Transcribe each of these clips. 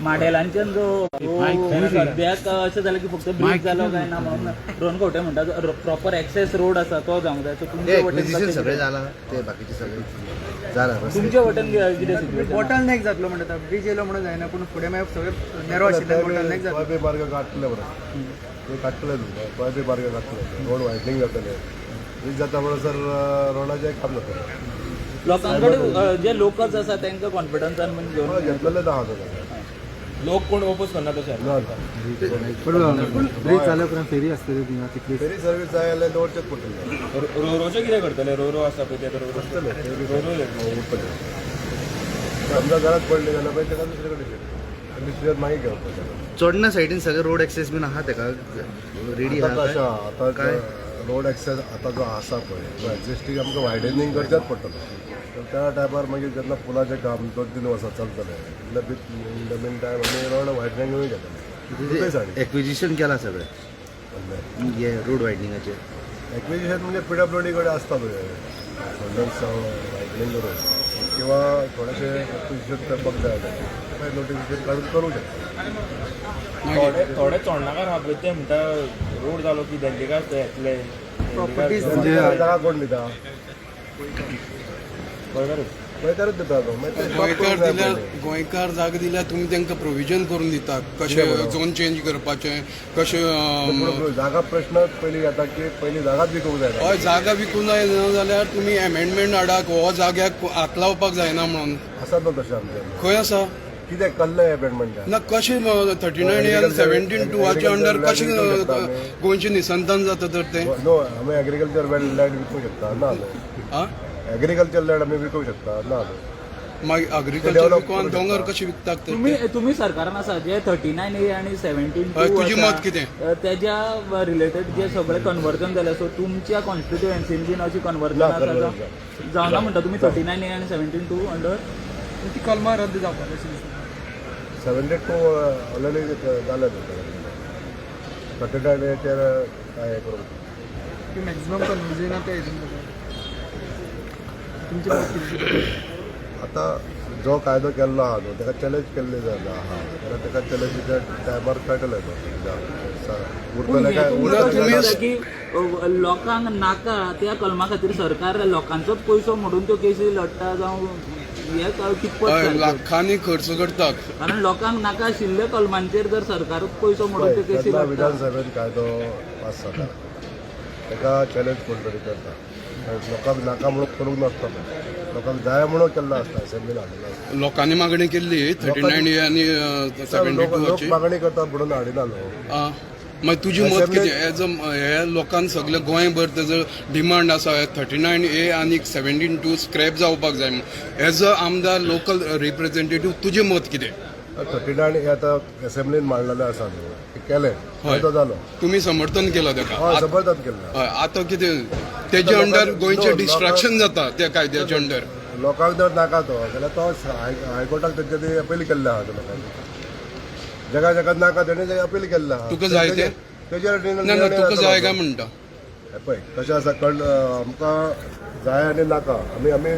माडेलांच्यान जो सद्याक अशें जालें की फक्त ब्रिज जालो काय ना म्हणून रोहन खंवटे म्हणटा प्रॉपर एक्सेस रोड आसा तो जावंक जाय. सो ते तुमचे वटेन एक्विजिशन कशें सगळें कितें? जालां, ते बाकीचे सगळे जालां रस्ते. तुमचे वटेन कितें सिच्युएशन? बॉटल नेक जातलो म्हणटा, ब्रिज येयलो म्हणून जायना, पूण फुडें मागीर सगळें नॅरो आशिल्ल्यान बॉटल नेक जातलो. तोय बी मार्ग काडटले बरो, ते काडटले तुमकां, तोय बी मार्ग काडटले. रोड वायडनींग जातले, ब्रीज जाता म्हणसर रोडाचें काम जातलें. लोकां कडेन जे लोकल्स आसा तांकां कॉन्फिडन्सान बीन घेवन घेतलेलें आहा तो. लोक कोण ओपोज करना तशें. ना. ब्रिज जाल्या उपरांत फेरी आसतली थिंगा तितली? फेरी सर्वीस जाय जाल्यार दवरचेच पडटलें. रोरोचें कितें करतले? रोरो आसा पळय ते रोरो. आसतलें. रोरो. उरतलें. समजा घरात पडले जाल्यार मागीर ताका दुसरे कडेन डिसिजन मागीर घेवप पडटलें. चोडणा सायडीन सगळे रोड एक्सेस बीन आहा तेका रेडी आतां आहा कशें काय? आहा, आतां काय? रोड एक्सेस आतां जो आसा पळय तो एक्झिस्टींग आमकां वायडनिंग करचेंच पडटलो. तर त्या टायमार मागीर जेन्ना पुलाचें काम 2-3 वर्सां चलतलें, इन the mean time आमी रोड वायडनिंगूय घेतले दोनूय सायडीन. एक्विजिशन केलां सगळें हे रोड वायडनिंगाचें? एक्विजिशन म्हणजे पीडब्ल्यूडी कडेन आसता पळय फंड्स वायडनिंग करून किंवा थोडेशें एक्विजिशन करपाक जाय जाल्यार नोटिफिकेशन काडून करूंक शकता. थोडे थोडे चोडणाकार आहा पळय, ते म्हणटा रोड जालो की दिल्लीकार ते येतले. Properties. जागा कोण दिता? गोंयकारूच. गोंयकारूच दिता न्हू, मागीर ते stop गोंयकार करूंक जाय दिल्यार पयलीं. गोंयकार जागा दिल्यार तुमी तांकां प्रोविजन करून दिता कशें झोन चेंज करपाचें कशें पूण जागा प्रश्न पयलीं येता की पयलीं जागाच विकूंक जाय. हय, जागा विकूंक जायना जाल्यार तुमी एमेंडमेंट हाडा, हो जाग्याक हात लावपाक जायना म्हणून. आसा न्हू तशें आमचें. खंय आसा? कितें कल्लें एमेंडमेंट? ना, कशें 39 आनी 17(2) अंडर कशें गोंयचें निसंतान जाता तर तें? नो, आमी एग्रीकल्चर लँड विकूंक शकता ना न्हू? आं? एग्रीकल्चर लँड आमी विकूंक शकता ना न्हू? मागीर अग्रीकल्चर develop विकून करूं दोंगर शकता. कशें विकतात तर तुम्ही ते? तुम्ही सरकारान आसा जे 39A आणि 17 हय, 2 तुजें मत कितें? तेज्या रिलेटेड जे सगळे कन्वर्जन जालें, सो तुमच्या कॉन्स्टिट्युएन्सीन बीन अशी कन्वर्जन ना, आसा conversion. जावना म्हणटा तुमी 39A आणि 17(2) अंडर? ती कलमां रद्द जावपाक अशें दिसता. 72 ऑलरेडी जालें, 39 एचेर काय हें करूंक. की मॅक्झिमम कन्वर्जन त्या हितून जाता. तुमचें मत कितें? आतां जो कायदो केल्लो आहा न्हू, ताका चॅलेंज केल्ले जाल्यार आहा जाल्यार ताका चॅलेंजीच्या टायमार कळटलें न्हू पूण उरतलें हें काय तुमकां उरतलें कशें काय. दिसता की लोकांक नाका त्या कलमा खातीर सरकार लोकांचोच पयसो मोडून त्यो केसी लढटा जावं हें कितपत हय, सारकें? लाखांनी खर्च करतात. कारण लोकांक नाका आशिल्ल्या कलमांचेर जर सरकारूच पयसो मोडून त्यो पळय, केसी जेन्ना लढटा. विधानसभेत कायदो पास जाता ताका चॅलेंज कोण तरी करता, कारण लोकांक नाका म्हणून करूंक नासता तो. लोकांक जाय म्हणून केल्लो आसता, असेंब्लीन हाडलेलो आसता. लोकांनी मागणी केल्ली 39A आनी सेव्हन्टी लोक टू लोक मागणी करतात म्हणून हाडिना न्हू. आं, मागीर तुजें मत कितें एज अ हे लोकांक सगळे गोंयभर तेजो डिमांड आसा, 39A आनी 17(2) स्क्रॅप जावपाक जाय म्हणून. एज अ आमदार, लोकल रिप्रेझेंटेटीव, तुजें मत कितें? 39 हे आतां असेंब्लीन मांडलेलें आसा न्हू, ते केलें, कायदो जालो. तुमी समर्थन केलां तेका? हय, समर्थन केल्लें. हय, आतां कितें तेजे अंडर गोंयचें डिस्ट्रक्शन जाता त्या कायद्याच्या अंडर? लोकांक जर नाका तो जाल्यार तो हायकोर्टाक तेंच्यांनी अपील केल्लें आहा. लोकांनी जाका जाका नाका तेणी अपील केल्लें आहा. तुका जाय तें? तेजेर ना ना, निर्णय तुका जातलो. जाय काय म्हणटा? हे पळय कशें आसा, कळ आमकां जाय आनी नाका, आमी आमी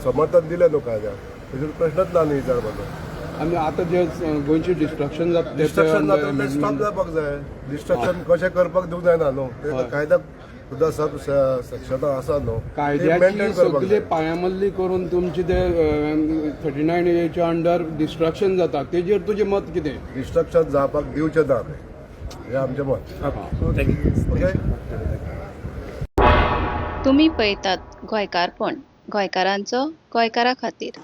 समर्थन दिलें न्हू कायद्याक, तेजेर प्रश्नच ना न्हू विचारपाचो. आनी आतां जे गोंयचें डिस्ट्रक्शन जाता डिस्ट्रक्शन जाता तें स्टॉप जावपाक जाय. डिस्ट्रक्शन कशें करपाक दिवंक जायना न्हू ते. कायद्याक सुद्दां सब सेक्शनां आसा न्हू, ते कायद्याची मेंटेन करपाक सगळे जाय. पायामल्ली करून तुमचे ते 39Aच्या अंडर डिस्ट्रक्शन जाता, तेजेर तुजें मत कितें? डिस्ट्रक्शन जावपाक दिवचें ना आमी, हें आमचें मत. ओके. तुमी पळयतात गोंयकारपण, गोंयकारांचो गोंयकारा खातीर.